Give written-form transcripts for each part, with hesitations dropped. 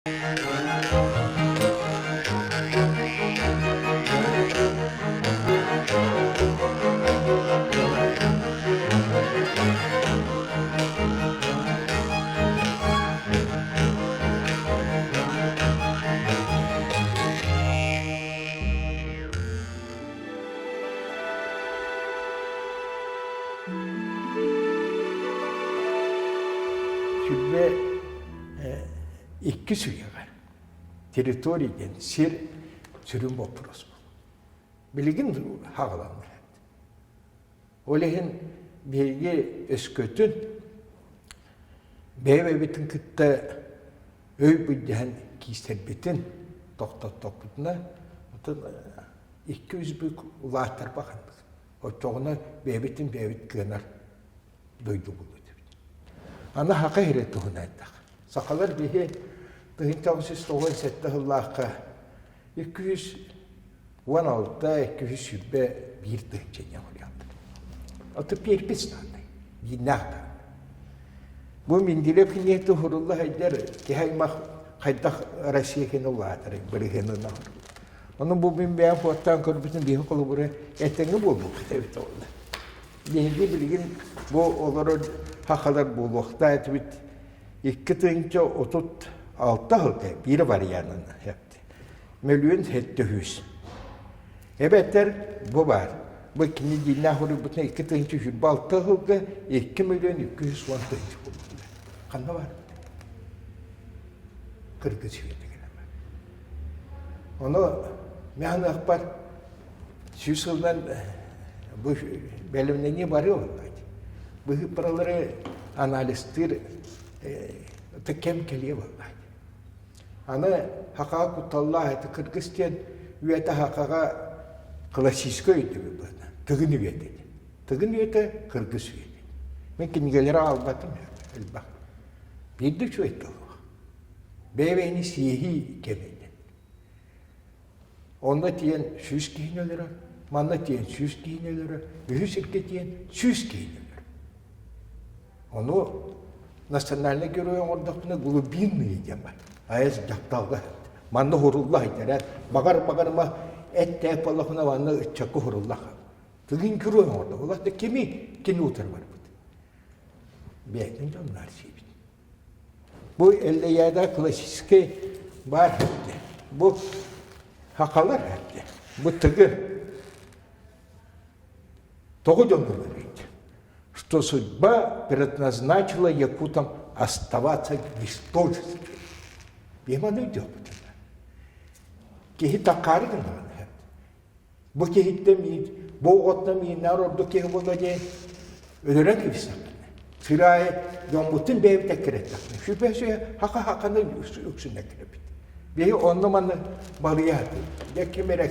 Сүрбэ иккис үйэҕэ территория диэн сир сүрүн боппуруос буолла. Билигин хаҕаланна. Ол иһин биһиги өскөтүн бэйэ-бэйэбитин кытта өй былдьаһан киирсэрбитин тохтоттохпутуна, оттон икки-үс бүк улааттарбах ханнык. Оччоҕуна бэйэбитин бэйэбит кыанар дойду буолуо этибит. Аны саха сирэ туһунан этэх. Сахалар биһи 1997 сыллаахха 216-221 тыһыынча хоруйаллар. Аты перепись наадый, биирнээх да. Бу Менделеев киниэтэ уһурулла сылдьар киһи аймах хайдах Россия кини улаатарый бырыһыанынан. Ону бу мин бэйэм хуоттаан көрбүтүм биһи холобура этэҥҥэ буолбуппут эбит буолла. Биһиги билигин бу олорор сахалар буолуохтаах этибит 2 36 сылга биир варианын мөлүйүөн 700. Эбэтэр бу баар. Бу кини дииннээх хоруйбутuna 2 026 сылга 2 миллион 210 тыһыынча буолбута. Ханна баар? Кыргыз үйэтигэр. Ону мен аныахпар сүүс сылынан бу бэлэмнэнии барыа буоллаҕа. Быһыыппаралары анализтыыр кэм кэлиэ буоллаҕа. Аны хахаҕа кутталлаах этэ кыргыз диэн үйэтэ хахаҕа классическай өйдөбүл быһыытынан Тыгын үйэтэ диэн. Тыгын үйэтэ кыргыз үйэтэ. Мин кинигэлэри аҕалбатым элбэх. Биирдэ үчүгэй тыллаах. Бэйэ-бэйэни сиэһии кэмэ диэн. Онно тиийэн 100 киһини өлөрөр, манна тиийэн 100 киһини өлөрөр, үһүс сиргэ тиийэн 100 киһини өлөрөр. Ону национальный герой оҥордохпуна глубинный диэн бар. Айас дьахталга манна хурулла сылдьар баҕар баҕарыма эттээх буоллахына манна ыччакка хурулла Тыгын герой оҥордо. Улаата кими кини утары барбыт. Бэйэтин дьонноор сиэбит. Бу Эллэйээдэ классическай баар этэ. Бу хахалар этэ. Бу тыгын. Тоҕо дьон өлөрүйдэ? Что судьба предназначила якутам оставаться в ничтожестве. Биһи өйдүөхпүт. Киһи такаары гыннаҕына Бу киһиттэн миин, бу оҕоттон мииннээр ордук киһи буолла диэн өлөрөн кэбистэхпинэ. Сыр аайы дьоммуттун бэйэбит эккирэттэхпинэ. Сүпэ-сүө хака-хаканы үксүн эккирэппит. Биһи онно-манна балыйа сатыыбыт. Дьэ ким эрэ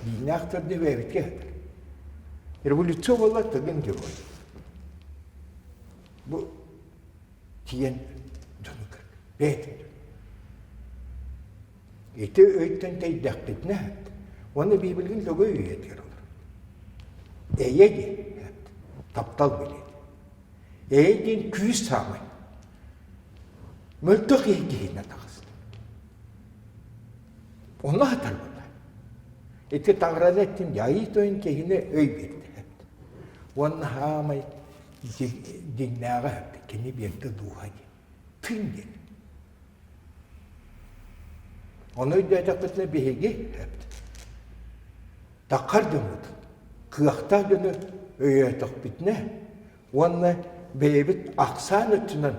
дииннээх төрдү бэйэбитке сатар. Революция буолла тыгын герой. Бу тиийэн дьону көр. Бэйэтин Ити өйтөн тэйдэхпитинэ уонна Библиин лөгөй үйэтигэр олоробут. Эйэ диэн таптал билиэн. Эйэ диэн күүс саамай. Мөлтөх киһи киһинэ таҕыста. Онно хатар буолла. Ити таҥараны эттим дьайыы тойон киһини өй биэрдэ. Уонна хаамай дьиҥнээҕэ кини биэрдэ дууһа диэн. Тыын диэн. Ону өйдөөтөхпүтүнэ биһиги таххар дьоммут, кыахтаах дьону өйөөтөхпүтүнэ уонна бэйэбит ахсаан өттүнэн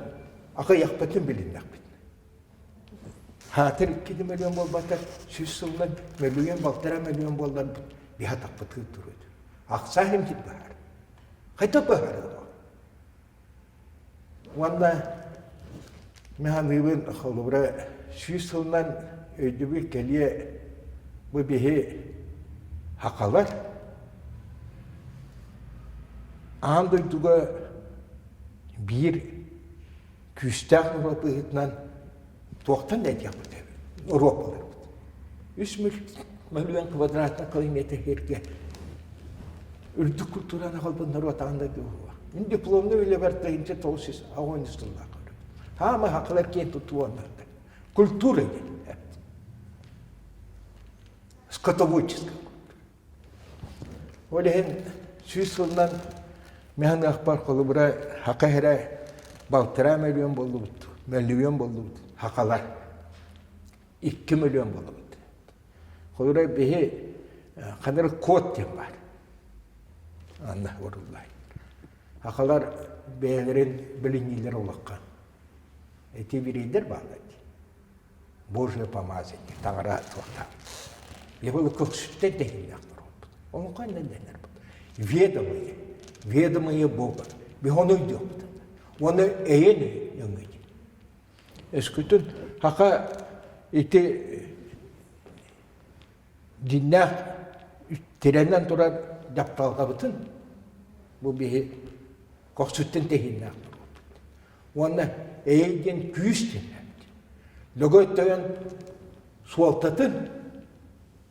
аҕыйахпытын билиннэхпитинэ. Хаатыр 2 мөлүйүөн буолбатар, 100 сылынан мөлүйүөн, балтараа мөлүйүөн буолларбыт биһи атахпытыгар туруо. Ахсаан имтит баһаар. Хайдах баһаарыа Уонна мин саныыбын, холобура, 100 сылынан өйдөбүл кэлиэ бу биһи сахалар аан дойдуга биир күүстээх норуот быһыытынан туохтан да этиэхпит норуот буоларбыт. Үс мөлүйүөн квадратный километр сиргэ үрдүк культураны холбон норуот аан дойду буолуо. Мин дипломный үлэбэр 1990 сыллаах көрөбүн. Хаама хакылар киэн тутуу оннардар. Культура диэн Скотоводческая культура. Ол иһин сүүс сылынан миһаныахпар холобура хака иһэрэ балтараа мөлүйүөн буоллубут, мөлүйүөн буоллубут хакалар. 2 мөлүйүөн буоллубут. Холобура биһи ханар код диэн баар. Анна уруллай. Хакалар бэйэлэрин билиниилэр улаххан. Эти бириэйдэр бааллар дии. Божье помазание, таҥара туохтаах. Ебалы көксүттэн тэһииннээх норуоппут. Онука дэнэр Ведомые, ведомые Бога. Биһ ону өйдүөхпүт. Уонна эйэн өҥөйдү. Өскүтүн хака ити дьиннээх тирэнэн турар дьапталҕабытын бу биһи көхсүттэн тэһииннээх норуоппут. Уонна эйэй диэн күүс диэн Лөгөй тойон суолтатын,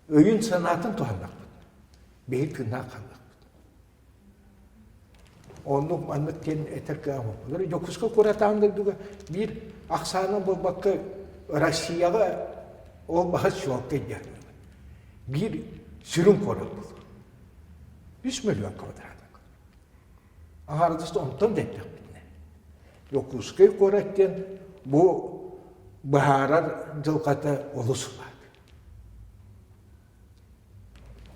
өйүн-санаатын туһаннахпыт. Биһи тыыннаах хааллахпыт. Оннук маннык диэн этэр кыаҕым. Дьокуускай куорат аан дойдуга биир ахсаанан буолбакка Россияҕа ол баһа чуолкай диэн биир сүрүн куорат буолар. Үс миллион квадрат. Аҥаардас онтон да эттэхпитинэ. Дьокуускай куорат диэн бу быһаарар дьылҕата олус улаат.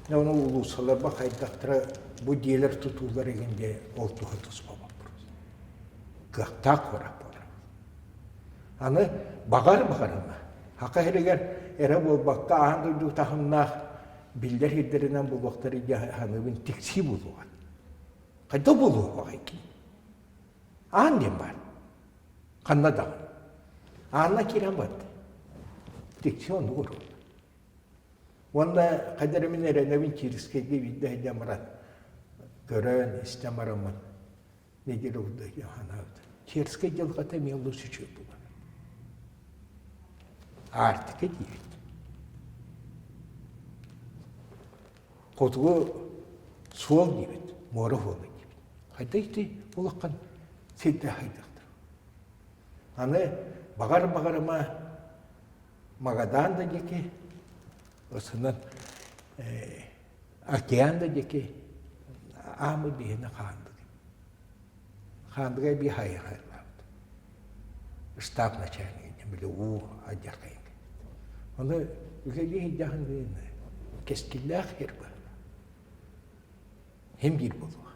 Ону улуусаларба хайдахтара бу дьиэлэр тутуулар игин дьэ ол туһа туспа боппуруос. Кыахтаах куорат буолар. Аны баҕар баҕарыма. Хака иһигэр эрэ буолбакка аан дойду таһымнаах биллэр сирдэринэн булуохтар дьэ саныыбын тиксии буолуоҕа. Хайдах буолуоҕай кини? Аан диэн баар. Ханна даҕаны. Аанна киирэн барда. Тикси оннук уруһуй. Уонна хайда эрэ мин эрэнэбин Кирскэйгэ биирдэ сылдьан баран көрөн, истэн бараммын неделя курдук санаабыт. Черскэй дьылҕата эмиэ олус үчүгэй буолар. Арктика диибит. Хотугу суол диибит, муора суола диибит. Хайда ити улахан сирдэ хайдахтар. Аны баҕар баҕарыма Магадан да диэки, осунан океан да диэки аамы биһиэнэ хаандык. Хаандыгай би хайыхайлаабыт. Штаб начальник били уу адьархайын. Ону үлэлии сылдьаһын кэскиллээх сир быһыылаах. Хим биир буолуох.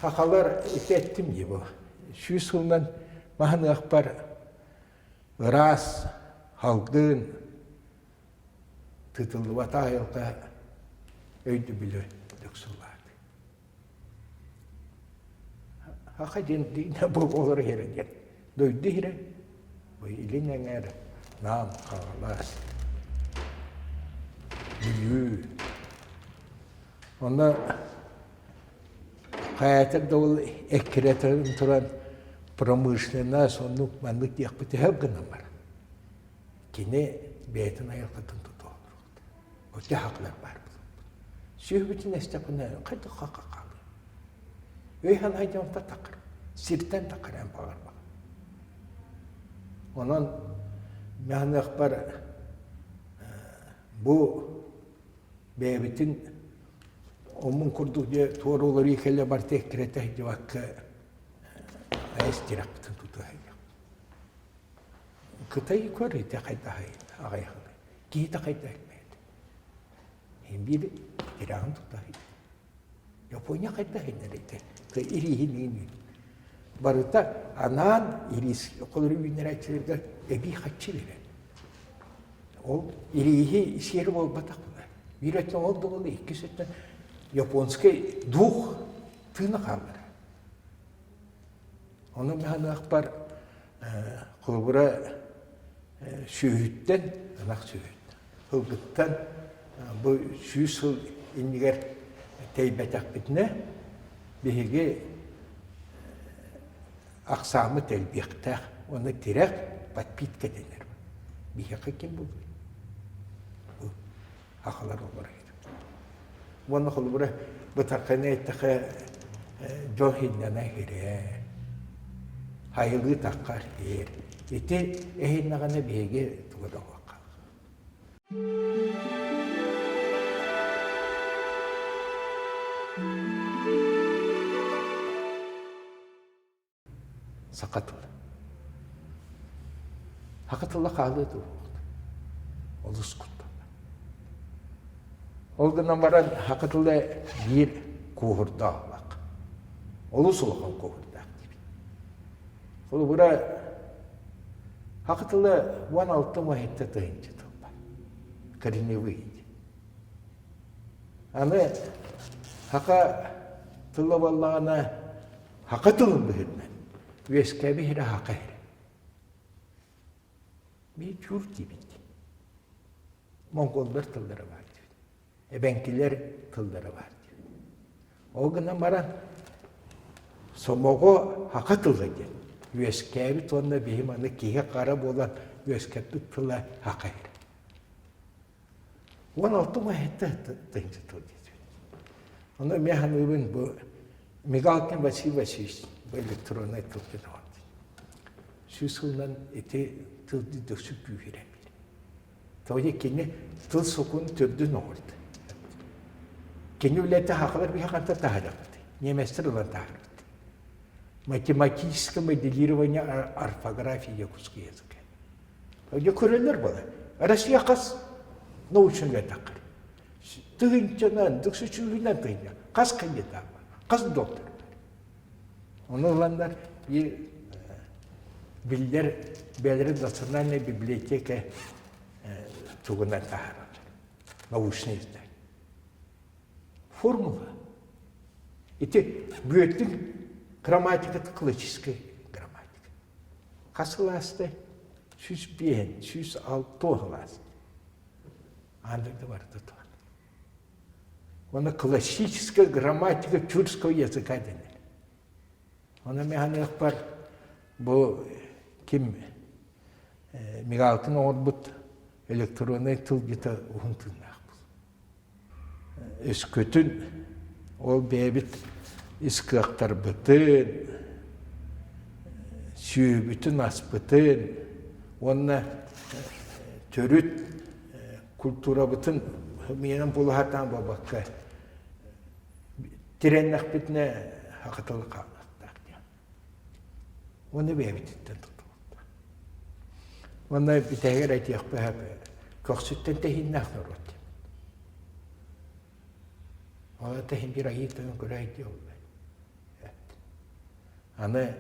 Сахалар ити эттим дии бу. Сүүс сылынан маһыныахпар ыраас, салгын, тыытыллыбатах айылҕа өйдөбүлү дөксулаат. Саха диэн бу олор иһэрэ диэн. Дойду иһирэ, бу илин эҥээр Нам, Хаҥалас, Бүлүү. Онно хайаатар да ол эккирэтэн туран промышленность оннук маннык диэхпит өһөп гынан баран кини бэйэтин айылҕатын тутуһан олорбут. Оччо хакылар баар буолбут. Сүөһүбүтүн эстэхпинэ хайдах хака хаалыа. Өй-санаа дьонтон таххар, сиртэн таххар эн баҕарбах. Онон миһаныахпар бу бэйэбитин омун курдук дьэ туора уларыы кэлэ барыта эккирэтэ сылдьыбакка айас тирэхпитин тутуһа сылдьабыт. Кытай көр ити хайдаһай аҕайахын киһитэ хайда элбээтэ. Биир тирэҕин тута Япония хайдах иннэрийдэ? Ирииһин Барыта анаан ириис холору үүннэрээччилэргэ эбии хаччы биэрэр. Ол ирииһи сиэри буолбатах буолар. Биир өттүн ол да буолла, иккис өттүн японский дух тыына хааллар. Ону миһаныахпар холобура сүөһүттэн, ынах сүөһүттэн, ылгыттан бу сүүс сыл иннигэр тэйбэтэхпитинэ, биһиги ахсааммыт элбиэхтээх уонна тирэх подпитка дэнэр. Биһиэхэ ким булуй? Бу сахалар олорор. Уонна холобура бытархайны эттэхэ дьон иһиннэнэ иһирэ. Хайылыы таххар иһэр. Ити эһиннэҕинэ биһиги тугу да оҥоруохха. Саха тыла. Саха тыла хаалыа дуо? Олус куттанна. Ол гынан баран саха тыла биир куоһурдаах Олус улахан куоһурдаах диибит. Холобура, саха тыла 16 муоһитта тыһыынча тыл бар. Корневые. Аны саха тыла буоллаҕына Хака тылын быһыытынан үөскээби иһирэ хака иһирэ. Ми чур диибит. Монголлар тыллара баар диибит. Эбэҥкилэр тыллара баар диибит. Ол гынан баран сомоҕо хака тыла диэн үөскээбит уонна биһи маны киһи хара буолан үөскэппит тыла хака иһирэ. 16 маһетта тыһыынча тыл диэтибит. Ону эмиэ саныыбын бу Мигалкин Василий Васильевич бу электроннай тыл диэн Сүүс сылынан ити тыл дөксү күүһүрэн биир. Тоҕо кини тыл сокуон төрдүн оҥорду. Кини үлэтэ хахалар биһи ханта таһаарбыт. Немецтэр ылан таһаарбыт. Математическое моделирование орфографии якутского языка. Дьэ көрөллөр буолар. Россия хас научный үөрэххэр. Тыһыынчанан, дыксычүүһүнэн тыһыынча. Хас кандидат бар, хас доктор бар. Ону ыланнар биир биллэр бэйэлэрин национальная библиотека тугунан таһаараллар. Научный издание. Формула. Ити бүөтүн грамматика классическая грамматика. Хас кылаастай? 105, 106 кылаас. Аан дойду барыта туһан. Уонна классическая грамматика тюркского языка дэнэр. Оны мен саныахпар бу ким Мигалкин оҥорбут электроннай тылдьыта уһун тыыннаах Өскөтүн ол бэйэбит ис кыахтарбытын, сүөһүбүтүн-аспытын уонна төрүт культурабытын миэнэн булаһатаан буолбакка тирэннэхпитинэ хатылы хаалыахтаах диэн. Уонна бэйэбититтэн тутулуктаах. Уонна бүтэһигэр этиэхпэ көхсүттэн тэһииннээх норуот диэн. Ол тэһин биир айыы тойон көрө диэ Аны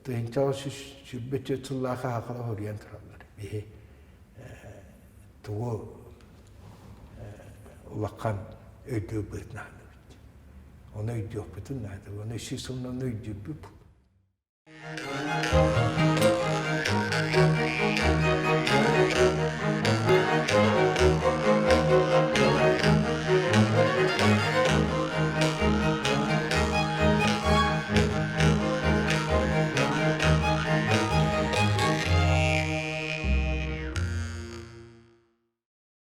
тыһыынчаҕа 124 сыллаах аахала хоруйан тураллар. Биһи тугу улахан өйдүүр быһыытынан Ону өйдүөхпүтүн наада. Ону сүүс сылынан өйдүүрбүт.